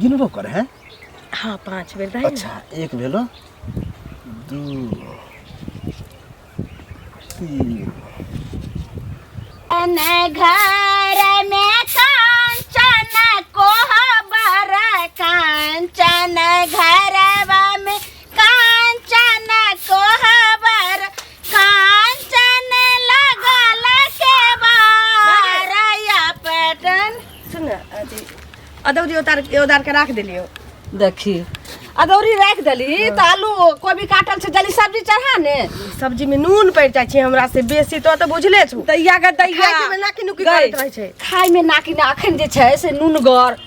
गिनबो कर है हाँ 5 बेर दही। अच्छा, एक भेलो, 2, 3। घर में कांचन कोहबर, कांचन घरवा में कांचन कोहबर, कांचन लगल के बारया पटन। सुन अथी अदौरी उतार उतार के राख देलियो। देखी अदौरी राखि देली तऽ आलू कोबी काटल छै, जल्दी सब्जी चढ़ा ने। सब्जी में नून पड़ि जाइ छै हमरा से बेसी, तो तऽ बुझले छौ। दैया गे दैया, खाय में नाकी नुकी गै, करैत रहै छै। खाय में नाकी ना, अखन जे छै से नूनगर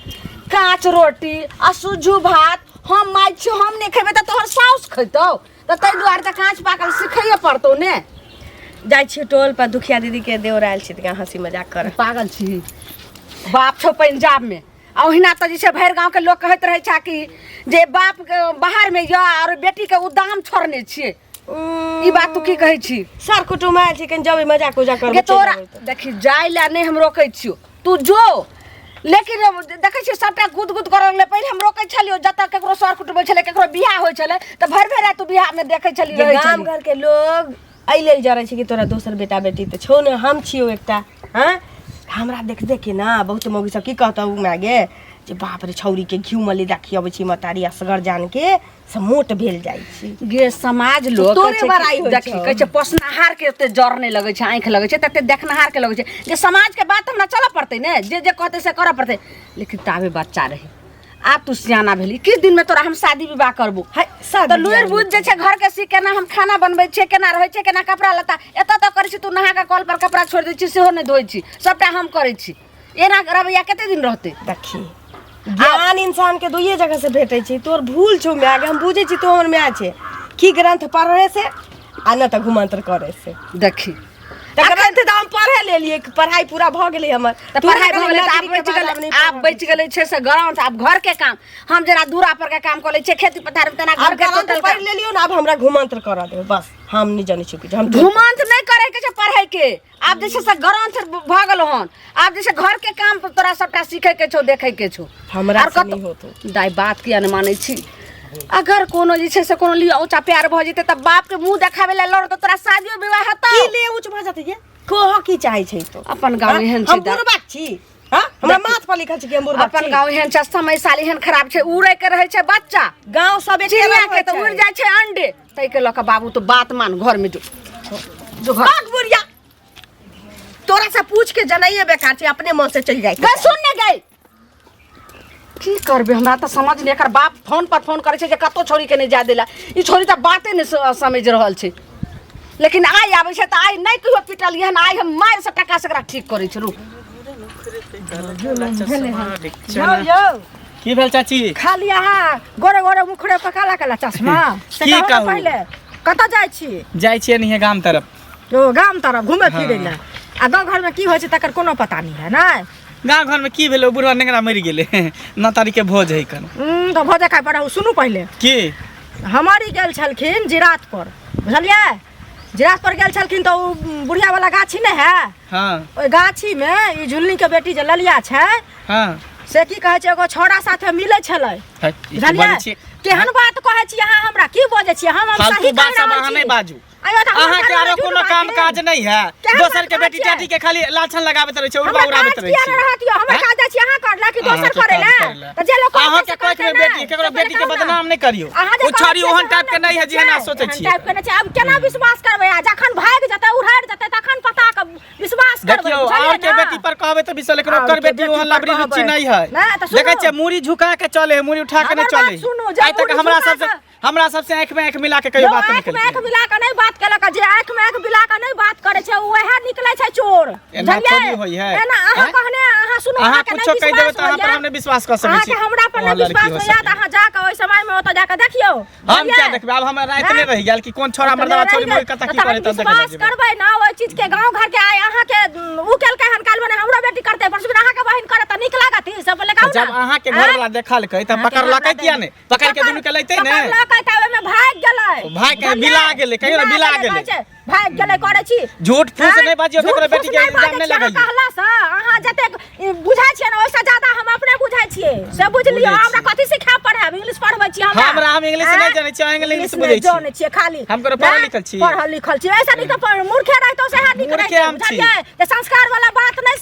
काँच रोटी आ सुज्जू भात हम माय छियौ, हम नहि खेबै तऽ तोहर साउस खैतौ, तऽ ताहि दुआरे तऽ काँच पाकल सिखैये पड़तौ ने। जाइ छियै टोल पर, दुखिया दीदी के देवर आयल छै तऽ हँसी मजाक कर। पागल छी, बाप छौ पंजाब में आ ओहिना तऽ जे छै भरि गाँवके लोक कहैत रहै छै कि जे बाप के बाहरमे यऽ आओर बेटीके उदाम छोड़ने छियै, ई बात तू की कहै छी? सर कुटुम्ब आयल छै, कनि जेबै मजाक उजाक करबै। गे तोरा देखी जाय लए नहि हम रोकै छियौ, तू जो, लेकिन देखै छियै सबटा गुद गुद करऽ लगलै। पहिले हम रोकै छलियौ, जतऽ केकरो सर कुटुम्ब होइ छलै, केकरो बियाह होइ छलै तऽ भरि भरि राति तू बियाहमे देखै छली, रहै गाम छली। घर के लोग एहि लेल जरै छै कि तोरा दोसर बेटा बेटी तऽ छौ ने, हम छियौ एकटा। हँ हमरा देख देख के ना बहुत मौगी सब की कहतौ माय गे, जे बाप रे छौरी के घिउ मलिदा खियबै छी मतारी, असगर जान के से मोट भेल जाइ छी। गे समाज लोग तोरे कहै छै कि- बड़ाई होइ देखी छौ। कहै छै पोसनाहार के ओते जर नहि लगै छै, आँखि लगै छै तते देखनहार के लगै छै। जे समाज के बात हमरा चलऽ पड़तै ने, जे जे कहतै से करऽ पड़तै। लेकिन ताबे बच्चा रही, आब तू सियाना भेली, किछु दिन में तोरा हम शादी विवाह करबो। है, शादी तऽ लुरि बियाह। बुझि जे छै घर के सीख, केना हम खाना बनबै छियै, केना रहै छियै, केना कपड़ा लत्ता एतऽ तक करै छी। तू नहा कऽ कल पर कपड़ा छोड़ि दै छी, सेहो नहि धोइ छी, सबटा हम करै छी। एना रवैया कते दिन रहतै? देखी ज्ञान इंसान के दुइये जगह से भेटै छै। तोर भूल छौ माय गे, हम बुझै छी तोहर हमर माय छै की ग्रंथ पढ़े से आ न तऽ घुमंत्र करे से। देखी तऽ ग्रंथ तऽ हम पढ़े लेलियै, पढ़ाई पूरा भऽ गेलै हमर। तऽ पढ़ाई भऽ गेलै तऽ आब बचि गेलै, आब बचि गेलै छै से ग्रंथ। आब घर के काम हम जेना दूरा पर के काम कऽ लै छियै, खेती पथार मे, तेना आब घर के ग्रंथ टोटल पढ़ि लेलियौ ने, आब हमरा घुमंत्र करऽ दे बस। हम नहि जानै छी किछु, हम घुमंत्र नहि करे के छै पढ़े के। आब जे छै से ग्रंथ भऽ गेल हन, आब जे छै घर के काम तोरा सबटा सीखे के छौ, देखे के छौ। हमरा आर से कतौ नहि होतौ। दाइ बात किया नहि मानै छी? अगर कोनो जे छै से कोनो लिअ ऊँचा प्यार भऽ जेतै तऽ बाप के मुँह देखाबै लए लड़तौ, तोरा शादियो विवाह हेतौ। की ले ऊँच भऽ जेतै? ये कह की चाहै छै तो? अपन गाँव एहन छै हम दाइ। बुढ़बाक छी? हाँ हमरा माथ पर लिखल छै कि हम बुढ़बाक अपन छी। गाँव एहन छै, समय साल एहन खराब छै, उड़े के रहै छै बच्चा गाँव सब एके चिड़िया रंग के होइ तऽ छै। उड़ जाइ छै अंडे, ताहिके लऽ कऽ बाबू तो बात मान, घर में जो जो घर। भाग बुढ़िया, तोरा से पूछ के जनाइए बेकार छै, अपने मन से चलि जाइ। गई सुन ने गई, की करबै हमरा तऽ समझ नहि। एकर बाप फोन पर फोन करै छै जे कतौ छोरी के नहि जाय देला, ई छोरी तऽ बाते नहि समझि रहल छै। लेकिन आइ आबै छै तऽ आइ नहि कहियो पिटलियै हन, आइ हम मारि से टका से एकरा ठीक करै छै। रुक। यौ यौ। की भेल चाची? खाली अहाँ गोरे गोरे मुखड़े पर काला काला चश्मा से की कहू ने। कहू? पहिले कतऽ जाइ छी? जाइ छियै नहिये गाम तरफ। ओ गाम तरफ घूमे फिरे लए, आ गाँव घरमे की होइ छै तकर कोनो पता नहि है ने। गाँव घरमे की भेलै, ओ बुढ़वा नेंगरा मरि गेलै, 9 तारीख के भोज है कन। तऽ भोजे खाइ पर। सुनू पहिले। की? हमर ई गेल छलखिन जिरात पर, बुझलियै? जिरात पर गेल छलखिन तऽ ओ बुढ़िया वाला गाछी नहि है? हाँ। ओहि गाछीमे ई झुलनी के बेटी जे ललिया छै, हाँ, से की कहै छै, एगो छौड़ा साथे मिलै छलै। है, ई की बुझलियै? बाजै छियै? केहन बात कहै छी अहाँ? हमरा की बजै छियै? हम फालतू सही बात कहि सब रहल अहाँ छी। नहि बाजू। आइयो तऽ हमर अहाँके घरवाला आरो झूठ कोनो काम बाजतै। काज नहि है? केहन दोसर के बात बेटी कहै छियै? टाटी के खाली लाछन लगाबैत रहै छै, उड़बा हमरा उड़ाबैत काज रहै किया छै। नहि रहत यौ? हमर हैं? काज जाइ छी अहाँ करला कि दोसर अहाँके करै काज लए? करैला। तऽ जे लोक करतै अहाँके से कोख में करतै बेटी ने। केकरो से बेटी के पहिले कहू ने। बदनाम नहि करियौ। अहाँ जे ओ कहै छौड़ी छियै ओहन से टाइप के हम नहि है जेहन अहाँ सोचै एहन छियै। टाइप के नहि छै। आब केना विश्वास करबै? आ जखन भागि जेतै, उड़ारि जेतै, तखन पता के विश्वास करबै। देखियौ, बुझलियै और के ने? बेटी पर कहबै तऽ विश्वास, लेकिन आओर ओकर के बेटी बेटी ओहन पर लबड़ी रुचि कहबै। नहि है। नहि, तऽ सुनू। देखै छियै मुड़ी झुका के चले है, मुड़ी उठा के नहि हमर बात चले है। सुनू, जे आइ तक मुड़ी हमरा झुका सबसे के- हमरा सबसे आँखि में आँखि मिला के कहियो जो बात नहि आँखि में आँखि केलकै। मिला के नहि बात केलक, जे आँखि में आँखि मिला के नहि बात करै छै, उएह निकलै छै चोर। एना बुझलियै? थोड़ी होइ है। एना अहाँ आँय? कहने अहाँ सुनू, अहाँ अहाँके नहि कुछो कहि देबै विश्वास तऽ अहाँ पर होइए। हम नहि विश्वास कऽ सकै छी। अहाँके हमरा पर ओहन नहि लड़की विश्वास हो होइए तऽ सकैए। अहाँ जाकऽ ओहि समय में ओतऽ जाकऽ देखियौ। हम बुझलियै? क्या देखबै? आब हमरा राति नहि रहि गेल कि कोन छोरा मर्दावा छोरी मोरी कतऽ की तहन करे, तब देखै विश्वास जेबै। करबै ने ओहि चीज के? गाँव घर के आइ अहाँके उ केलकै हन, काल्हि भने हमरो बेटी करतै, परसू दिन अहाँके बहिन करत, तऽ नीक लागत ई सब? पहिले कहू जब ने। अहाँके घर वाला देखलकै तऽ अहाँके पकड़लकै घरवला किया नहि? पकड़ के दुनू के लैते ने। पकड़लकै तऽ ओहिमे भागि गेलै। ओ भागि के बिला गेलै, कहियो ने बिला गेलै। कहै छै, भागि गेलै करै छी। झूठ फूस आँय? नहि बाजियौ, झूठ ककरो फूस बेटी के नहि इल्जाम बाजै नहि छी, अहाँ लगैयौ। कहला सँ अहाँ जतेक बुझै छियै ने ओहिसँ ज्यादा हम अपने बुझै छियै से बुझि लियौ। बुझै हमरा छियै। कथी सिखायब पढ़ायब? इंग्लिश पढ़बै छी हमरा? हमरा हम इंग्लिश नहि आँय? जानै छी, अहाँ इंग्लिश इंग्लिश बुझै नहि छी। जानै छियै खाली। हम कोनो पढ़ल आँय? लिखल छी? पढ़ल लिखल छी। ऐसा नीक तऽ मूर्खे रहितौ सएह नीक मूर्खे रहितौ, हम छी। बुझलियै? जे संस्कार वाला बात नहि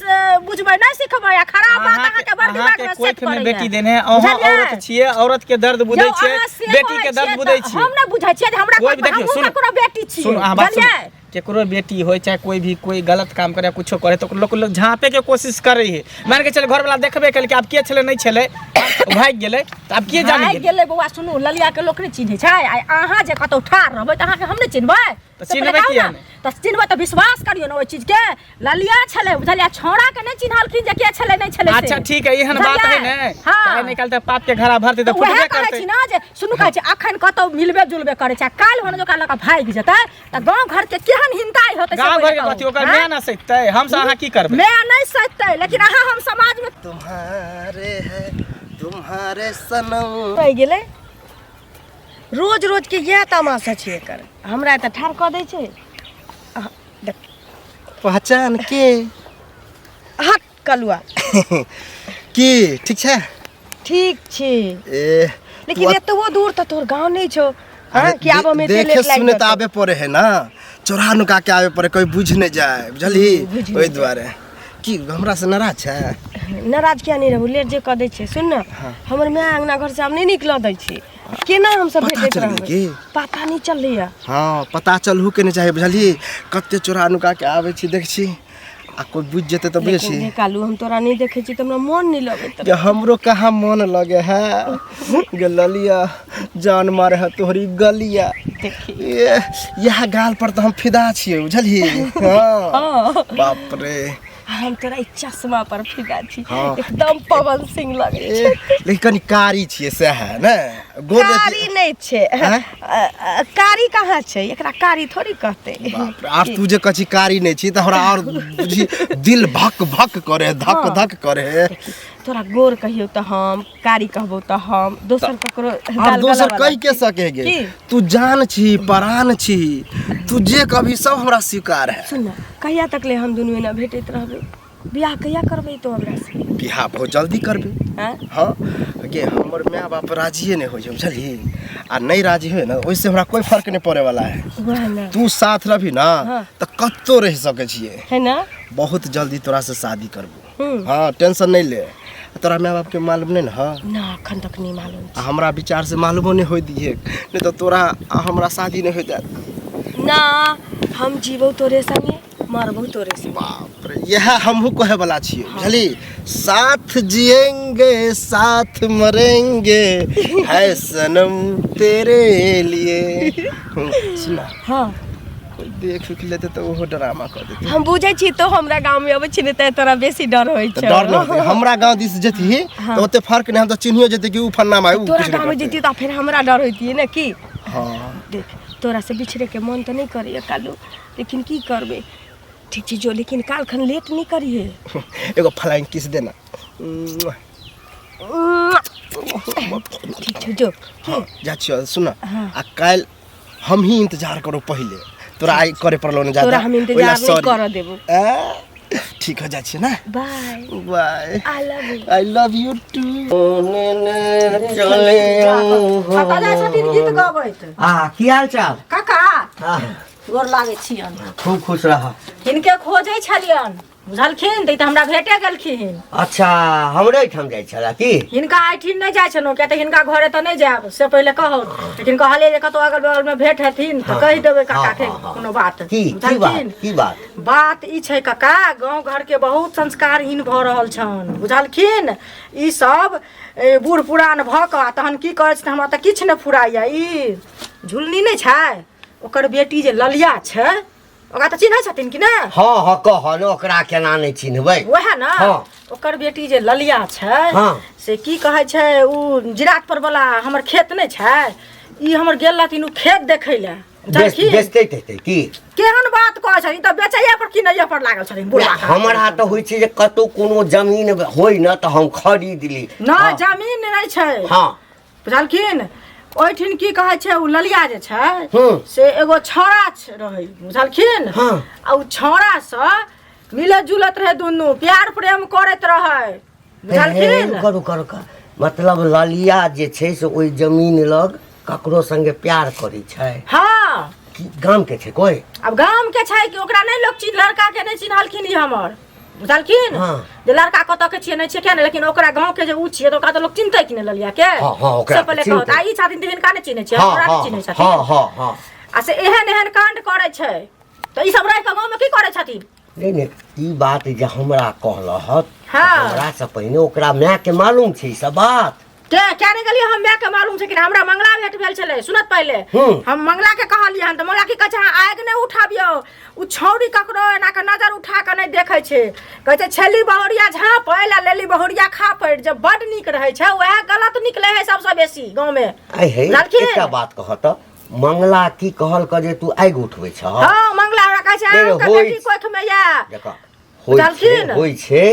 बुझबै, नहि सिखबै आ खराब बात अहाँके बड़ दिमाग अहाँके में कोख सेट में करैया। बेटी देने है, अहाँ बुझलियै? औरत छियै, औरत के दर्द बुझै यौ, छियै, अहाँ से बेटी कहै के दर्द छियै बुझै तऽ छियै। हम नहि बुझै छियै जे हमरा कोई भी कोई- देखियौ, हमहूँ सुनू, ककरो बेटी छियै, सुनू, अहाँ बात सुनू। बुझलियै? केकरो बेटी होय चाहे कोई भी कोई गलत काम करे कुछो करे तो लोग लोग झाँपे के कोशिश करे है। मान के चल घर वाला देखबे कल कि आब के छलै नहि छलै, भागि गेलै तऽ आब के जाने भागि गेलै? गेलै बौआ, सुनू, ललिया के लोक नहि चिन्है छै। आइ अहाँ जे कतौ ठाढ़ रहबै तऽ अहाँके हम नहि चिन्हबै? तऽ से पहिले चिन्हबै कहू किया ने। नहि? तऽ चिन्हबै तऽ विश्वास करियौ ने ओहि चीज के। ललिया छलै, बुझलियै? छौड़ा के नहि चिन्हलखिन जे के छलै नहि छलै से। अच्छा ठीक है, एहन बात है बुझलियै? ने। हाँ। आइ निकाल तऽ पाप के घड़ा भरतै तऽ तऽ उएह फुटबे कहै करतै। छी ने जे सुनू, कहै छी अखन कतौ मिलबे जुलबे करै छै, आ काल्हि होने जे ओकरा लऽ कऽ भागि जेतै तऽ गाँव घर के केहन हिनताइ होतै से गाँव पहिले घर के कहू। कथी ओकर आँय? माय ना सहितै, हमसब अहाँ की करबै? माय नहि सहितै, लेकिन अहाँ हम समाज में तुम्हारे है तुम्हारे सनम रहि गेलै। रोज रोज के इएह तमाशा छै एकर, हमरा एतऽ ठाढ़ कऽ दै छै। अहाँ, देख। पहचान के हट कलुआ। की ठीक छै? ठीक छै। ए लेकिन एतबो दूर तऽ तोहर गाँव नहि छौ। हाँ, अरे कि आबऽ में एते देखे लेट लागि सुने तऽ जेतौ। आबे पड़े है ना, चोरा नुका के आबे पड़े, कोई बुझ नहीं जाए, बुझलही? बुझि ओहि नहि दुआरे। की हमरा से नाराज छै? नाराज किया नहि रहू, लेट जे कऽ दै छै। सुन ने, हमर माय अंगना घर से आब नहि निकलऽ दै छै, केना हमसब पता भेटैत चलि गेल रहबै? की? पता नहि चलैया। हाँ, पता चलहु के नहीं चाही, बुझलही? कते चोरा नुका के आबै छी, देख छी, आ कोई बुझ जेतै तऽ बुझै लेकिन छी रे कालू, हम तोरा नहि देखै छी तऽ हमरा मोन नहि लगैत। जे हमरो कहाँ मन लगे है गे ललिया, जान मारे है तोहरी गलिया। देखी। ये यह गाल पर तऽ हम फिदा छियै, बुझलही? हाँ। हाँ। बाप रे। हम तोरा ई चश्मा पर फिदा छी। हाँ। एकदम पवन सिंह लगै ए, छै। लेकिन कनि कारी छियै सएह है ने, गोर कारी नहि छै। आँय? कारी कहाँ छै, एकरा कारी थोड़ी कहते। बाप रे, आर तू जे कहै छी कारी नहि छी तऽ हमरा आओर बुझी दिल भक भक करे है, धक हाँ। धक करे है। तोरा गोर कहियौ तऽ हम कारी कहबौ तऽ हम दोसर ककरो आर गाल दोसर गलावला कहि के छी। सके गे? की? तू जान छी, परान छी, तू जे कभी सब हमरा स्वीकार है। सुन ने, कहिया तक ले हम दुनू एना भेटैत रहबै? बियाह कहिया करबै तो हमरा से? बियाह बहुत जल्दी करबै। आँय? हाँ गे, हमर माय बाप राजिए नहि होइ छै, बुझलही? आ नहि राजी होइ ने, ओहिसँ हमरा कोइ फर्क नहि पड़े वाला है। वएह ने। तू साथ रहबी ना हाँ। तऽ कतौ रहि सकै छियै। है ना? बहुत जल्दी तोरा से शादी करबो। हम्म। हाँ, टेंशन नहीं ले। तोरा माय बाप के मालूम नहीं ना? हाँ। ना, अखन तक नहीं मालूम। आ हमरा विचार से मालूमो नहीं होय दिहे, नहीं तो तोरा आ हमरा शादी नहीं होय जात। ना, हम जीबौ तोरे संगे, मरबौ तोरे संगे। बाप रे, यह हमहू कहे वाला छियै, बुझली? साथ जिएंगे साथ मरेंगे है सनम तेरे लिए। सुना। हाँ। कोई देख उख लेते तऽ ओहो ड्रामा कऽ देते। हम बुझै छी, तो हमरा गाँव में अबै छी ने तऽ तोरा बेसी डर होइ तऽ छै। डर नहि होतै। हमरा गाँव दिस जेतही हाँ। तऽ ओते फर्क नहि, हम तऽ चिन्हियो जेतै कि उ फन्ना माय उ तोरा किछु नहि गाँव में करतै। जैती तऽ फेर हमरा डर होइतियै ने की। हाँ। देख, तोरा से बिछड़े के मन तऽ नहि करैया कालू, लेकिन की करबै। ठीक छै जो, लेकिन काल्हिखन लेट नहि करिहे। एगो फ्लाइंग किस देना। ठीक छै, जो। हाँ, जा छियो, सुन। हाँ। आ काल्हि हम ही इंतजार करो पहिले, तोरा आइ करे पड़लो ने ज्यादा। तोरा हम इंतजार ओहि ला नहि sorry। करऽ देबो। ए, ठीक हो जा छियै ना? Bye. Bye. I love you. I love you too. चले कतऽ जाइ छथिन गीत गबैत? आ की हाल चाल? काका। हाँ। गोर लागै छियनि। खूब खुश रह। हिनके खोजै छलियनि, बुझलखिन तऽ ई तऽ हमरा भेटे गेलखिन। अच्छा, हमरे एहिठाम जाइ छला की? हिनका एहिठिन नहि जाइ छलहुँ, किया तऽ हिनका घरे तऽ नहि जायब से पहिले कहू, लेकिन कहलियै जे कतहु अगल बगलमे भेट हेथिन तऽ कहि देबै काकाके। हाँ, हाँ। कोनो बात। की की बात? बुझलखिन? की बात? बात ई छै काका, गाँव घरके बहुत संस्कारहीन भऽ रहल छनि, बुझलखिन? ई सब ए, बूढ़ पुरान भऽ कऽ आ तहन की करै छथिन, हमरा तऽ किछु नहि फुराइए। ई झुलनी नहि छै, ओकर बेटी जे ललिया छै, ओकरा तऽ चिन्है छथिन कि नहि? हँ हँ, कह ने, ओकरा केना नहि चिन्हबै? वएह ने। हाँ। ओकर बेटी जे ललिया छै, हाँ। से की कहै छै, उ जिरात पर वाला हमर खेत नहि छै, ई हमर गेल रहथिन उ खेत देखै लए। बुझलखिन? बेचते तेचते की? केहन बात कहै छथिन, तऽ बेचैये पर किनैये पर लागल छथिन बुढ़वा। हमरा तऽ होइ छै जे कतौ कोनो जमीन होइ ने तऽ हम खरीद ली। नहि, जमीन नहि छै। हाँ। बुझलखिन? ओहिठिन की कहै छै ओ ललिया जे छै हूँ। से एगो छौड़ा रहै बुझलखिन। हाँ। आ ओ छौड़ासँ मिलत जुलत रहै, दुनू प्यार प्रेम करैत रहै, बुझलखिन। करू करू करू, मतलब ललिया जे छै से ओहि जमीन लग ककरो संगे प्यार करै छै? हाँ। की गाम के छै कोइ? आब गाम के छै कि ओकरा नहि लोक चिन्ह, लड़का के नहि चिन्हलखिन ई हमर, बुझलखिन। हाँ। जे लड़का कतऽ के छियै नहि छियै किया नहि, लेकिन ओकरा गाँव के जे उ छियै तऽ ओकरा तऽ लोक चिन्हतै कि नहि ललिया के? हाँ, हाँ, ओकरा से पहिले तऽ कहत चिन्हतै। आ ई छथिन तऽ हिनका नहि चिन्है छियै, हाँ हमरा नहि हाँ चिन्है छथिन। हाँ हाँ हाँ आ से एहन एहन कांड करै छै तऽ ई सब रहि कऽ गाँवमे की करै छथिन? नहि नहि, ई बात जे हमरा कहलहक, हाँ। हमरा से पहिने ओकरा माय के मालूम छै ई सब बात? के क्या नहि गेलियै हम, मायके मालूम छै कि नहि? हमरा मंगला भेंट भेल छलै, सुनत पहिले। हूँ। हम मंगला के कहलियै हन तऽ मंगला की कहै छै, अहाँ आगि नहि उठाबियौ, ओ छौड़ी ककरो एना कऽ नजर उठा कऽ नहि देखै छै। कहै छै छेली बहुरिया झाँपै आ लेली बहुरिया खापड़ि, जे बड नीक रहै छै वएह गलत निकलै है सबसँ बेसी गाँवमे। आइ हे, बुझलखिन? एकटा बात कह तऽ, मंगला की कहलक जे तू आगि उठबै छह? हँ, मंगला हमरा कहै छै नहि, नहि, अहाँके होइ बेटी कोखिमे यऽ। देखऽ, होइ छै, बुझलखिन? होइ छै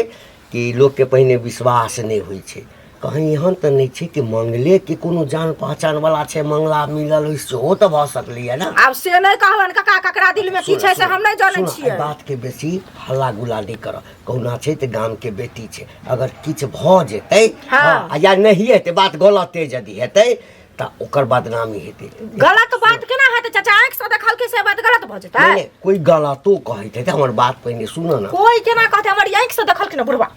कि लोकके पहिने विश्वास नहि होइ छै। कहीं एहन तऽ नहि छै कि मंगलेके कोनो जान पहचान वाला छै, मंगला मिलल होइ, सेहो तऽ भऽ सकलैया ने? आब से नहि कहबनि काका, ककरा दिलमे की छै से हम नहि जनै सुन, छियै। एहि बातके बेसी हल्ला गुल्ला नहि कर। कहुना छै तऽ गामके बेटी छै, अगर किछु भऽ जेतै, हाँ। आ या नहि हेतै, बात गलते यदि हेतै तऽ ओकर बदनामी हेतै। गलत बात केना हेतै चाचा? आँखिसँ देखलकै से बात गलत भऽ जेतै? नहि नहि, कोइ गलतो कहैत हेतै, हमर बात पहिने सुन ने। कोइ केना कहतै? हमर आँखिसँ देखलखिन ने बुढ़वा।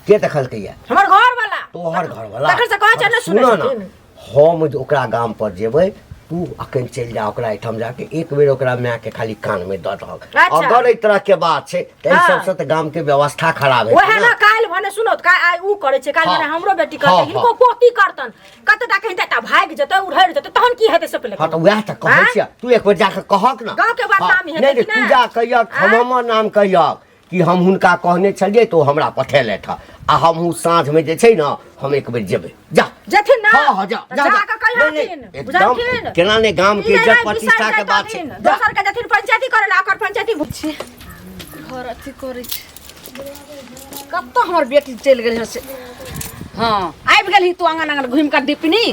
के देखलकै या? हमर घर वाला। तोहर घरवाला? तखन से कहै छै नहि सुनै सुन ने, छथिन। हम जे ओकरा गाम पर जेबै, तू अखन चलि जा ओकरा एहिठाम, जाके एक बेर ओकरा मायके खाली कानमे दऽ दहक। अच्छा। अगर एहि तरहके बात छै तऽ एहि हाँ। सबसँ तऽ गामके व्यवस्था खराब हेतै वएह ने। ने, काल्हि भने सुनो, आइ ऊ करै छै, काल्हि हाँ। भने हमरो बेटी करतै, हाँ, हिनको पोती करतन, कते टा कहीं टा भागि जेतै, उड़हरि जेतै, तहन की हेतै से पहिले हाँ तऽ वएह तऽ कहै आँय? छियै, तू एक बेर जाके कहक ने। गाँवके बदनामी हाँ, हेतै नहि नहि, कि तू नहि? जा कहियक, हम आँय? हमर नाम कहियक कि हम हुनका कहने छलियै तऽ ओ हमरा पठेलथि हँ, आ हमहूँ साँझमे जे छै ने हम एक बेर जेबै, जा। जेथिन ना? हाँ हाँ, जा। तऽ जा जा। जाकऽ नहि, नहि, कहियथिन, एकदम बुझलखिन? केना नहि, गामके ई नहि इज्जत नहि प्रतिष्ठा बिसरि के बात छै। जैतथिन। जा। दोसर के जेथिन पंचायती करै ला, ओकर पंचायती घर अथी करै छै। कतऽ हमर बेटी चलि गेल से? हँ, आबि गेलही तू आङ्गन आङ्गन घुमि कऽ। दीपनी।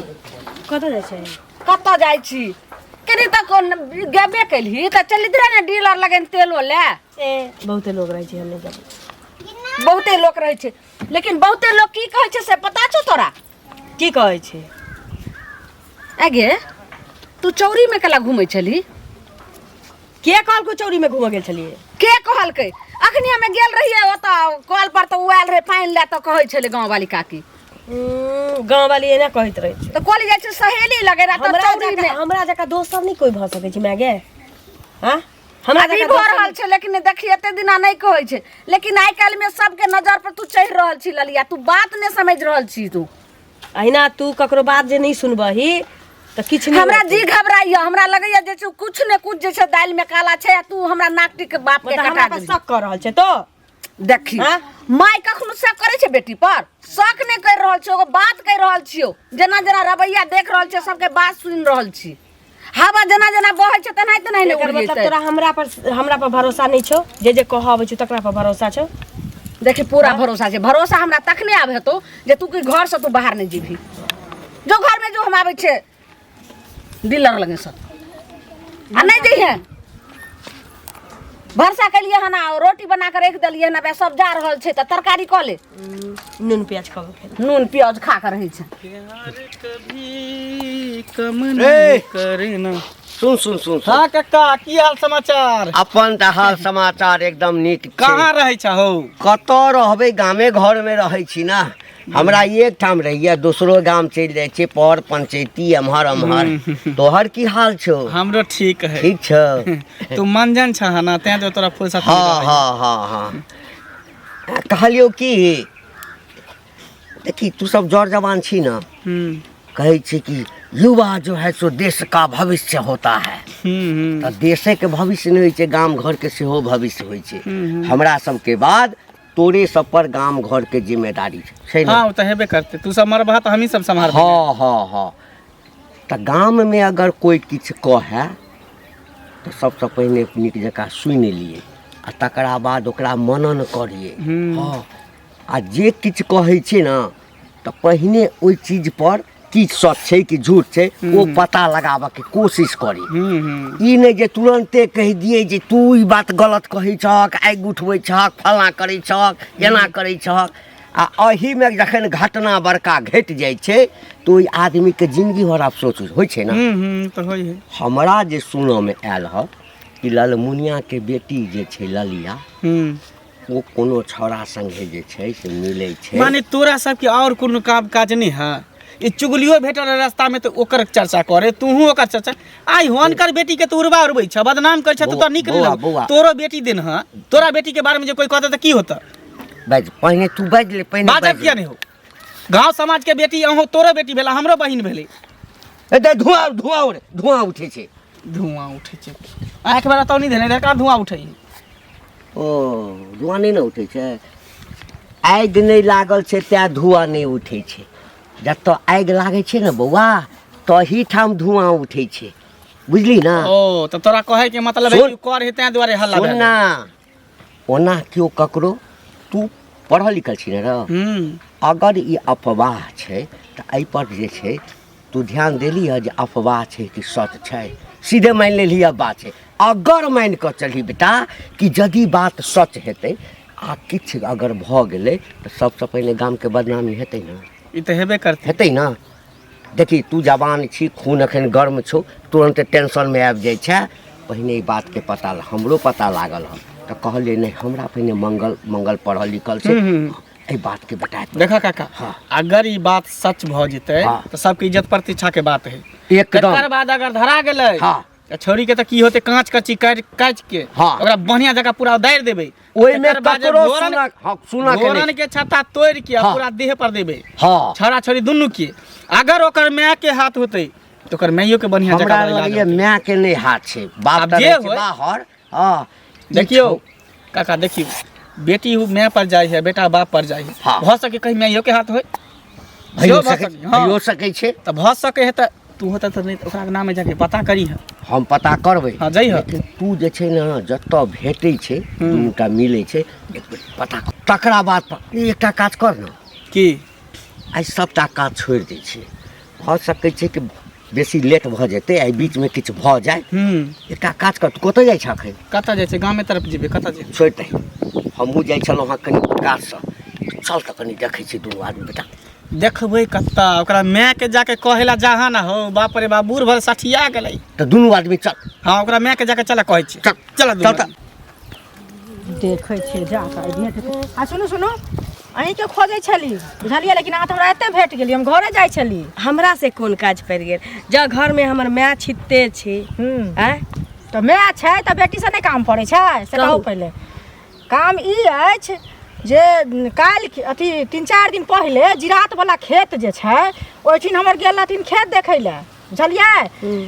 कतऽ जाइ छै? कतऽ जाइ छी? कनि तऽ कोन गेबे केलही तऽ चलि रहे ने डीलर लगन तेलो ले। ए, बहुते लोग रहै छै, हम नहि जेबै। बहुते लोक रहै छै, लेकिन बहुते लोक की कहै छै से पता छौ तोरा? की कहै छै? आगे तू चौरीमे केला घुमै छलही? के कहलको चौरी में घूमऽ गेल छलियै? के कहलकै? अखनी हमे गेल रहियै ओतऽ कल पर तऽ ओ आयल रहै पानि लए, तऽ कहै छलै गाँव वाली काकी। गाँव वाली एना कहैत रहै छै। तऽ कहली जाइ छै सहेली लगे रहा तऽ हमरा चौरी जकाँ में हमरा जकाँ दोस्त सब नहि कोइ भऽ सकै छै माय गे। हाँ, हमरा अभी जकाँ भऽ दोस्त रहल छै, लेकिन देखी एते दिना नहि कहै छै, लेकिन आइ काल्हि में सबके नजर पर तू चढ़ि रहल छी ललिया, तू बात नहि समझि रहल छी तू। अहिना तू ककरो बात जे नहि सुनबही तऽ किछु नहि हमरा होतै। जी घबराइया, हमरा लगैया जे छै कुछ ने कुछ जे छै दालि में काला छै, आ तू हमरा नाक टीक के बाप के मतलब कटा हमरा पर देलही। शक कऽ रहल छै तो? देखी। हाँ? माय कखनो शक करै छै बेटी पर? शक नहि करि रहल छियौ, एगो बात कहि रहल छियौ। जेना जेना रवैया देख रहल छियै, सबके बात सुनि रहल छी, हवा जेना जेना बहै छै तेनाही तेनाही ने एकर उड़ि मतलब जेतै। तोरा हमरा पर भरोसा नहि छौ, जे जे कहऽ अबै छौ तकरा पर भरोसा छौ? देखी, पूरा भरोसा छै। भरोसा हमरा तखने आब हेतौ जे तू कि घर से तू बाहर नहि जेबही। जो घर में जो, हम आबै छियै डीलर लगे से, आ नहि जइहे। भरसा केलियै हन आ रोटी बना कऽ राखि देलियै हन, आब सब जा रहल छै तऽ तरकारी कऽ ले। नून प्याज खाओ फेर। नून प्याज खा कऽ रहै छै। प्यार कभी कम ए! नहीं करना। सुन सुन सुन सुन। हाँ कक्का, की हाल समाचार? अपन तऽ हाल समाचार एकदम नीक छै। कहाँ रहै छहो? कतऽ रहबै, गामे घरमे रहै छी ने। हमरा एक ठाम रहैया, दोसरो गाम चलि जाइ छियै पर पंचैती एम्हर एम्हर। तोहर की हाल छौ? हमरो ठीक है। ठीक छौ? तू मंजन छह ना, तें तो तोरा फुर्सत नहीं हाँ। रहै। हाँ हाँ हाँ, कहलियौ की, देखी तू सब जर जवान छी ने, कहै छै कि युवा जो है सो देश का भविष्य होता है। हम्म हम्म तऽ देशे के भविष्य नहि होइ छै, गाम घर के सेहो भविष्य होइ छै। हमरा सबके बाद तोरे सब पर गाम घर के जिम्मेदारी छै ने? हाँ, ओ तऽ हेबे करते, तू सब मरबहा तऽ हमही सब सम्हारबै। हाँ हाँ हाँ, तऽ गाममे अगर कोइ किछु कहए तऽ सबसँ पहिने नीक जकाँ सुनि लियै आ तकरा बाद ओकरा मनन करियै। हँ, आ जे किछु कहै छै ने तऽ पहिने ओहि चीजपर की सच छै कि झूठ छै ओ पता लगाबऽके कोशिश करी। ई नहि जे तुरन्ते कहि दियै जे तू ई बात गलत कहै छहक, आगि उठबै छहक, फलाँ करै छहक, एना करै छहक। आ एहिमे जखन घटना बड़का घटि जाइ छै तऽ ओहि आदमीके जिंदगी भर अफसोस होइ छै ने। तऽ होइ है। हमरा जे सुनऽमे आयल हँ कि ललमुनियाके बेटी जे छै ललिया, ओ कोनो छौड़ा संगे जे छै से मिलै छै। माने तोरा सबके और कोनो काम काज नहीं है? ई चुगलियो भेटल रहे रास्ता में तो ओकर चर्चा करे, तूहू ओकर चर्चा। आइ हुनकर बेटी के तो उड़बा उड़बै छ, बदनाम करै छ, तो तोरा नीक नहीं बौआ, लगै। बौआ। तोरो बेटी दिन है, तोरा बेटी के बारे में जे कोई कहता तो की होता? बाज पहिने, तू बाजि ले पहिने। बाजब बाजि किया नहीं हो? गांव समाज के बेटी अहूँ, तोरो बेटी भेला, हमरो बहिन भेलै। ए दे, धुआं धुआं उड़े, धुआं उठै छै। धुआं उठै छै? आँखि बड़ा तो नहीं देने रहे, धुआं उठै? ओ धुआं नहि ने उठै छै, आगि नहि लागल छै तैँ धुआं नहि उठै छै। जतऽ आगि लागै छै ने बौआ, तही ठाम धुआं उठै छै, बुझली ने? ओ तऽ तोरा कहै के मतलब है सुन। कि कर है तैं दुआरे हल्ला सुन भेल। ना, ओना केओ ककरो, तू पढ़ल लिखल छी ने रौ? अगर ई अफवाह छै तऽ एहिपर जे छै तू ध्यान देली हँ जे अफवाह छै कि सच छै? सीधे मानि लेलही अफवाह छै। अगर मानि कऽ चलही बेटा कि यदि बात सच हेतै आ किछु अगर भऽ गेलै तऽ सबसँ पहिने गामके बदनामी हेतै ने? ई तऽ हेबे करतै। हेतै ने? देखी, तू जवान छी, खून एखन गर्म छौ, तुरन्त टेंशनमे आबि जाइ छै। पहिने ई बातके पता हमरो पता लागल हँ तऽ कहलियै नहि, हमरा पहिने मंगल मंगल पढ़ल लिखल छै, एहि बातके बेटा देखा काका। हाँ। अगर ई बात सच भऽ जेतै हाँ। तऽ सबके इज्जत प्रतिष्ठा के बात है। एकदम। तकर बाद अगर धरा गेलै हाँ। तऽ छौरी के तऽ की होतै, काँच कच्ची काटि काटि के हाँ। ओकरा बढ़िया जगह पूरा उदारि देबै। ओहिमे तकर बाद जे ककरो घोरन सुनक, हाँ, सुनक घोरन नहि। के छत्ता तोड़ि के आ हाँ। पूरा देह पर देबै। हाँ। छौड़ा छौरी दुनू के। अगर ओकर माय के हाथ होतै तऽ ओकर माइयो के बढ़िया जगह हमरा पर इलाज लगैए होतै। मायके नहि हाथ छै, बाप आब तऽ जे रहै छै होय। बाहर। हँ, ई देखियौ काका, देखियौ, बेटी उ माय पर जाइ है, बेटा बाप पर जाइ है। हाँ। भऽ सके कहीं माइयो के हाथ होय। भइयो सेहो भऽ सकै, सकै, हाँ। भइयो सकै छै। तऽ भऽ सकै है तऽ तू होता तऽ नहि ओकरा नामे जाके पता करी है। हम पता करबै। हाँ, जइह। लेकिन तू जे छै ने जतऽ भेटै छै, दुनूटा मिलै छै, एक बेर पता कर। तकरा बाद ई एकटा काज कर ने। की? आइ सभटा काज छोड़ि दै छै, भऽ सकै छै कि बेसी लेट भऽ जेतै, एहि बीचमे किछु भऽ जाय। एकटा काज कर, तू कतऽ जाइ छह एखन? कतऽ जाइ छै? गामे तरफ जेबै, कतऽ जेबै? छोड़ि दही, हमहूँ जाइ छलहुँ हँ कनि काजसँ, चल तऽ कनि देखै छी दुनू आदमी बेटा। देखबै कतऽ? ओकरा माय के जाके कहै ला जहाँ ना हो, बाप रे बाप, बूढ़ भर सठिया गेलै। तऽ दुनू आदमी चल। हाँ, ओकरा माय के जाके चल कहै छी। चल। चल। चल तऽ। देखै छियै जा कऽ आइ भेट हेतै। आ सुनू सुनू, अहीँके खोजै छली बुझलियै, लेकिन अहाँ तऽ हमरा एतऽ भेट गेली, हम घरे जाइ छली। हमरा से कोन काज पड़ि गेल? जँ घरमे हमर माय छिते छै। आँय? तऽ माय छै तऽ बेटीसँ नहि काम पड़ै छै से कहू? कहू। पहिले काम ई अछि जे काल्हि अथी 3-4 दिन पहिले जिरातवला खेत जे छै ओहिठिन हमर गेल रहथिन खेत देखै लए, बुझलियै?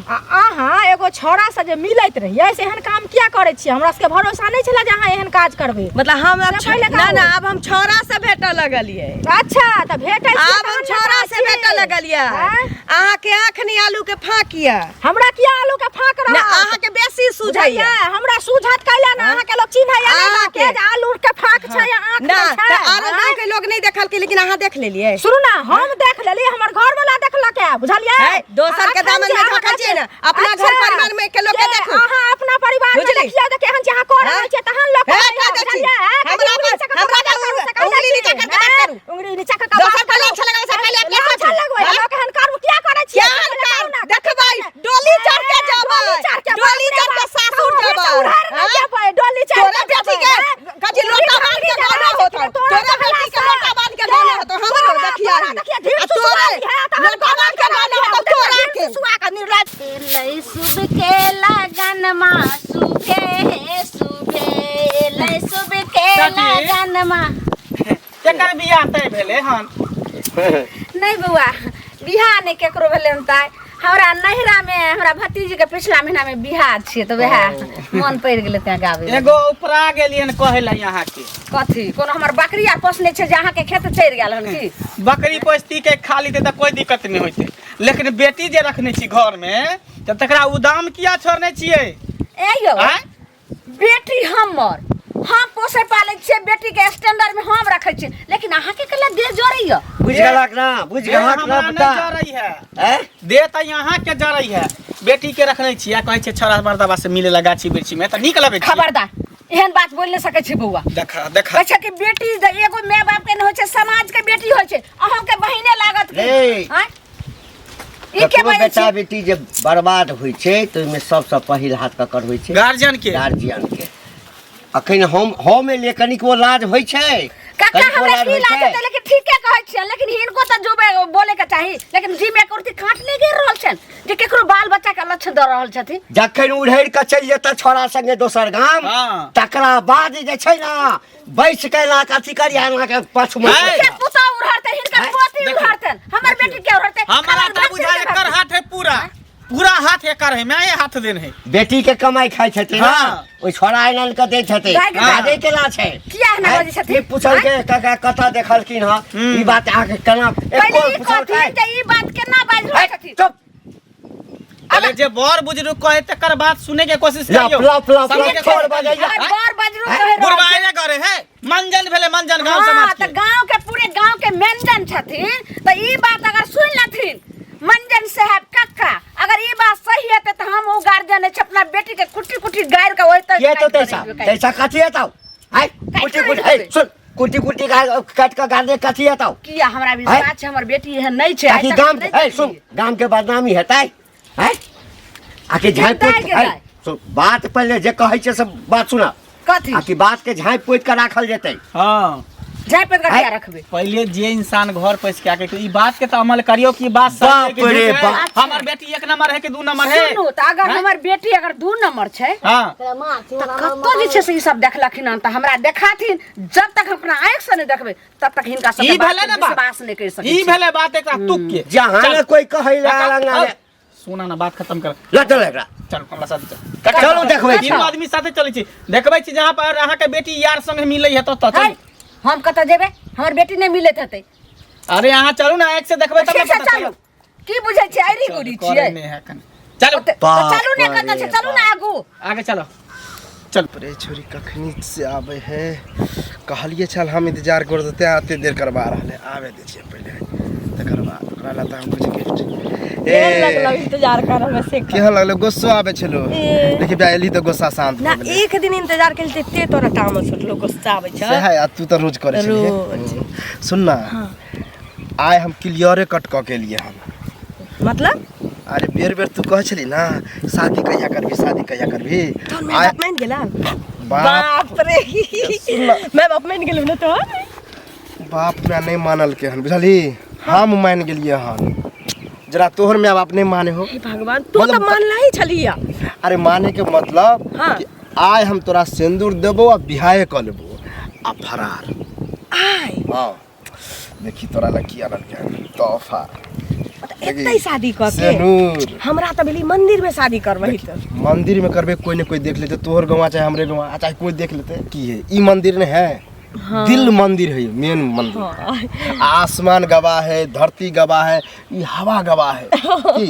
आ अहाँ एगो छौड़ासँ जे मिलैत रहियै से एहन काम किया करै छियै? हमरा सबके भरोसा नहि छलै जे अहाँ एहन काज करबै। मतलब हम आब से पहिले ना कहू। ना, आब हम छौड़ा से भेटऽ लगलियै। अच्छा, तऽ भेटै छियै आब हम तहन ने छौड़ा कहै से भेटऽ छी। लगलियै। आँय? अहाँके आँख नहि आलू के फाँक यऽ। हमरा किया आलू के फाँक ना रहत? अहाँके बेसी सुझैया। बुझलियै? हमरा सुझत कैला ने, अहाँके लोक चिन्हैया नहि अहाँके। के जे आलू के फाँक छै या आँख ना नहि छै। तऽ आरो आँय? गाँव के लोग नहीं देखलकै, लेकिन अहाँ देख लेलियै। सुनू ना, हम देख लेली, हमर घर वाला देखलक है, बुझलियै? है, दोसर के अखन दामन जे में अहाँ झाँकै छियै ने, अपना घर अच्छा, परिवार में के लोक के जे देखू। अहाँ अपना परिवार में बुझली? देखियौ जे केहन छै, अहाँ कऽ रहल हाँ? छियै तहन लोक हे, कहैया, कह दै छी। बुझलियै? हाँ, हमरा उंगली पर- नीचा कऽ हमरा बात पर करू, से कह दै उंगली छी। नीचा करके बात हैं? करू। उंगली नीचा कऽ के दोसर बात पर करू। लाछा लगाबै से पहिले अपने लाछा सोचू। लगबै, हाँ? लोक एहन कर्म किया करै छियै? केहन पहिले कहू कर्म? ना। देखबै, डोली चढ़ के जेबै। डोली चढ़ के, डोली बाप रे चढ़ के बाप, सासुर कहू, जेबै। से उधार नहि हाँ? जेबै, डोली चढ़ तोरा के बेटी जेबै, के हैं? कथी लोटा बांध के गाना होतौ, तोरा बेटी के लोटा बांध के गाना होतौ, हमरो देखिया देखिया, ढीर आ तोरे सुसुआली है, तहन लोटा बांध के गाना होतौ तोरा के। सुसुआ के निर्लज। लै सुब के लगन मा सुबे हे सुबे लै सुब के चाची। लगन मा। केकर बियाह तय भेलै हन? नहीं बौआ, बियाह नहीं केकरो भेलै हन ताय। हमरा नैहरा में हमरा भतीजी के पिछला महीना में बियाह छियै तऽ वएह मन पड़ि गेलै तें गाबै लए। एगो उपरा गेलियन कहै लए अहाँके। कथी? कोनो हमर बकरी आर पोसने छै जे अहाँके खेत चढ़ि गेल हन की? बकरी पोसती के खा लीते तऽ कोई दिक्कत नहि होइते, लेकिन बेटी जे रखने छी घर में तऽ तकरा उदाम किया छोड़ने छियै? ए यौ। आँय? बेटी हमर हम पोसै पालै छियै बेटी के स्टैंडर्ड में हम रखै छियै लेकिन अहाँ के कला देह जरैया बुझि गेलक ना बुझि देह गेलक ना हमरा नहि बेटा जरै है हैं देह तऽ यहाँ के जरै है बेटी के रखने छियै कहै छै छौड़ा मर्दबा से मिले ला गाछी वृक्षी में तऽ नीक लगै छै खबरदार एहन बात बोलि नहि सकै छी बौआ देखा देखा कहै छै कि बेटी जे एगो माय बाप के नहि होइ छै समाज के बेटी होइ छै अहूँ के बहिने लागत की रे। आँय? ई के ककरो बजै बेटा छी बेटी जे बर्बाद होइ छै तऽ ओहिमे सबसँ पहिल हाथ ककर होइ छै गार्जियन के गार्जियन के अखन हम एलियै कनिकबो लाज होइ छै काका कनिकबो हमरा लाज की होइ लाज छै? हेतै लेकिन ठीके कहै छियै लेकिन हिनको तऽ जुबे बोले के चाही लेकिन जी में कुर्ती काट नहि गिर रहल छनि जे केकरो बाल बच्चा के लक्ष्य दऽ रहल छथिन जखन उड़ैड़ कऽ चलि जेतै छोड़ा संगे दोसर गाम हाँ। तकरा बाद जे छै ने बैस के एना के अथी करी एना के पाछू में है। के पुतोह उड़हरतै हिनकर हैं? पोती देखियौ। उड़हरतनि हमर बेटी के उड़हरतै हमारा हमर तऽ बच्चे बुझा के एकर उड़हरतै। हाथ है पूरा पूरा हाथ एकर है मैं हाथ देन है बेटी के कमाई खाइ छथिन ना हाँ। ओहि छोड़ा आनि कऽ दै छथिन गाय के बाजै केना छै किया एना हैं? बजै छथिन? ई पूछलकै काका कतऽ देखलखिन हँ ई बात अहाँके केना पहिले एको ई पूछलकै कहथिन जे ई बात केना बाजि रहल है, छथिन चुप पहले जे बड़ बुजुर्ग कहे तकर बात सुने के कोशिश लप करियो लप लप समझे लप के छोड़ कोशिश बजैया अगर हैं? बड़ बुजुर्ग कहि रहल बुढ़वा छै एने करे है मंजन भेले मंजन गांव हाँ, समाज तऽ के गांव के पूरे गांव के व्यंजन छथिन तऽ ई बात अगर सुनि लेथिन मंजन साहब कक्का अगर ई बात सही हेतै तऽ हम ओ गार्जियन अछि अपना बेटी के कुट्टी कुट्टी गारि के ओहि तक ये तो तैसा तैसा कथी हेतौ आय कुटी कुटी ए सुन कुटी कुटी काट के गाड़ दे कथी हेतौ किया हमरा विश्वास छै हमर बेटी एहन नहि छै आइ ताकि तक गाम नहि ए सुन देखलियै। गाम के बदनामी हेतै हैं आकि झाँपि दाइ पोति के ए, दाइ। सुन बात पहिले जे कहै छै से बात सुना कथी आकि बात के झाँपि पोति के राखल जेतै हाँ झाँपि पोति के आँय? किया रखबै पहले जे इंसान घर पैस के आके ई बात के तो अमल करियो कि बात सही है कि बाप रे झूठ है। बाप। हमर बेटी एक नंबर है कि दू नंबर है सुनू तऽ अगर हैं? हमर बेटी अगर दू नंबर छै हाँ तऽ कतऽ जे छै से ई सब देखलखिन हन तऽ हमरा देखाथिन जब तक हम अपना आँखि से नहि देखबै तब तक हिनका सबके ई बात भेलै के ने बात विश्वास नहि करि सकै ई छी भेलै बात एकरा तुक के जहाँ चल। ने कोई कहै ला काका, अंगना अब में सुना ना बात खत्म कर ल चल एकरा चल हमरा साथ चल चलू देखबै छी। तीनों आदमी साथे चलै छी देखबै छी जहाँ पर अहाँ के बेटी यार संगे मिलै है तो है चल हम कतऽ जेबै हमर बेटी नहि मिलैत हेतै अरे अहाँ चलू ना एक से देखबै तब ठीक ना छै पता चलू की बुझै छियै अरी गुरी चलत। करे छियै नहि है एखन। चलू तऽ बाप चलू ने कतऽ छै रे चलू ने आगू आगे चलो चल रे छोरी कखनी से आबै है कहलिए छल हम इंतजार कर देते आते देर करवा रहले आबे दै छियै पहिले तकर बाद ओकरा ला तऽ हम कुछ गिफ्ट केहन लगलो इंतजार करऽ में से कह। केहन लगलो गुस्सो आबै छलो ए। देखि बा एली तऽ गुस्सा शांत ना भऽ गेलै एक दिन इंतजार केली तऽ एते तोरा तामस उठलो गुस्सा आबै छै सएह आ तू तऽ रोज करै छलियै रोज। सुन ना आइ हम क्लियरे कट कऽ के एलियै हन मतलब अरे बेर बेर तू कहै छली ना शादी कहिया करबी शादी कहिया करबी तोहर माय आइ बाप मान गेला बाप बाप रे माय बाप मान गेलौ ने तोहर बाप माय नहि मानलकै हन बुझलही हम मानि गेलियै हन जरा तोहर माय बाप नहि माने हो हे भगवान तू तऽ मतलब- मानला ही छलिया अरे माने के मतलब हाँ। कि आइ हम तोरा सिंदूर देबो आ बियाहे कऽ लेबो आ फरार आय हाँ देखी तोरा लग की आनलकै हन तोहफा एते शादी कऽ के सिनूर हमरा तऽ भेली मंदिर में शादी करबही तऽ मंदिर में करबे कोई ने कोई देख लेते तोहर गवा चाहे हमरे गवा चाहे कोई देख लेते की है ई मंदिर ने है दिल मंदिर है मेन मंदिर हाँ। आसमान गवाह है धरती गवाह है ई हवा गवाह है की?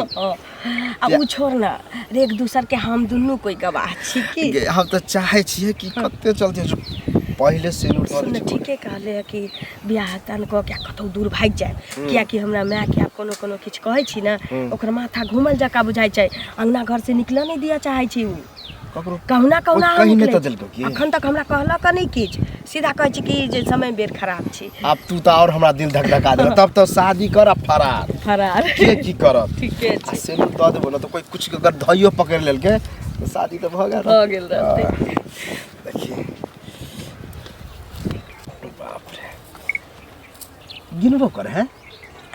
आ उ छोड़ ना रे एक दूसर के हम दुनू कोई गवाह छी की गे, हम तऽ चाहे छियै कि कते चलते जो पहिले सिनूर दऽ सुन दै छै। ठीके कहले है कि बियाह दान कऽ के कतहु दूर भागि जाए कियाकि हमरा मायके आब कोनो कोनो किछु कहै छी ने ओकर माथा घूमल जकाँ बुझाइ छै अंगना घर से निकलऽ नहि दिअ चाहै छी उ ककरो कहुना कहुना ओ हम कहि नहि निकलै तऽ छी। देलकौ की? अखन तक हमरा कहलक नहि किछु सीधा कहै छी कि जे समय बेर खराब छी आब तू तऽ आओर हमरा दिल धकधका देलक तब तऽ शादी कर आ फरार फरार के की करत ठीके आ छै सिनूर दऽ देबो ने तऽ कोई कुछ अगर धइयो पकड़ि लेलकै तऽ शादी तऽ भऽ गेल भऽ गेल रहतै। देखिए बाप रे गिनबो कर है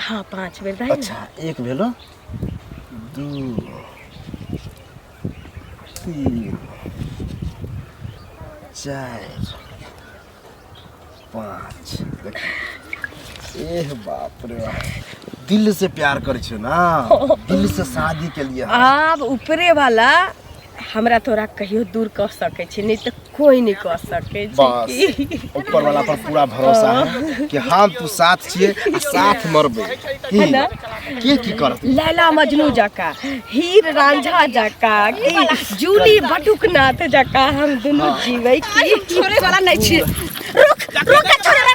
हाँ 5 बेर दही ने अच्छा एक भेलो 2 3 4 5 देखी एह बाप रे बाप दिल से प्यार करै छियो ना दिल से शादी के लिए आब ऊपरे वाला हमरा तोरा कहियो दूर कऽ सकै छै, नहि तऽ कोई नहि कऽ सकै छै। बस की? ऊपर वाला पर पूरा भरोसा है कि हम तू साथ छियै आ साथ मरबै। की है ना? के की करत? लैला मजनू जका, हीर रांझा जका, की जूली बटुकनाथ जका हम दुनू जीबै की छोड़े वाला नहीं छियै। रुक रुक के छोड़े।